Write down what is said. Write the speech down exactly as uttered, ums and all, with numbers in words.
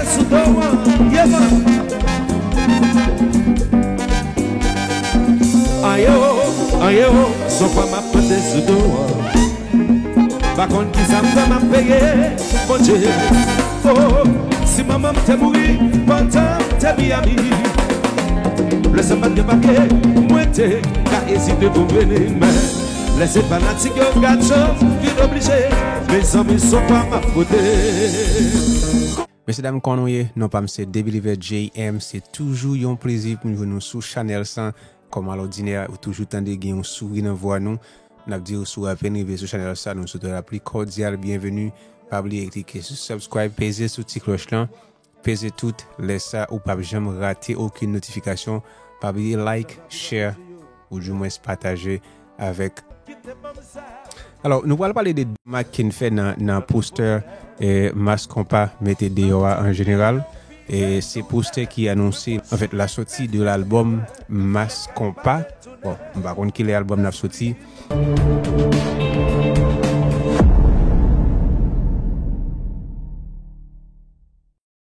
Sou do an, yeah man. Ayo, ayo, son pa m ap mande sou do an. Pa konn ki sa m fè m ap peye, Bondye. Oh, si manman m te mouri pandan m te Miami, lè sa m pa t gen papye, mwen te ka ezite pou vini, men lè se fanatik yo gad show, vin oblije. Mezanmi, son pa m ap pote. Mesye dam, kòman nou ye? Non pa m se The Believer J M. Se toujou yon plezi pou m jwenn nou sou chanèl sa. Kòm alòdinè, ou toujou tande gen yon souri nan vwa nou. N ap di w, si w apèn rive sou chanèl sa, nou swete w la pli kòdyal byenveni. Pa bliye klike sou subscribe, peze sou ti klòch lan, peze tout, lè sa ou p ap janm rate okenn notifikasyon. Pa bliye like, share, ou di mwens pataje avèk. Alò, nou pral pale de demak ke n fè nan, nan postè, eh, Mass Konpa mete deyò a an jeneral. E se postè ki anonse, anfèt, la sòti de lalbòm Mass Konpa. Bon, m pa konn kilè albòm nan ap sòti.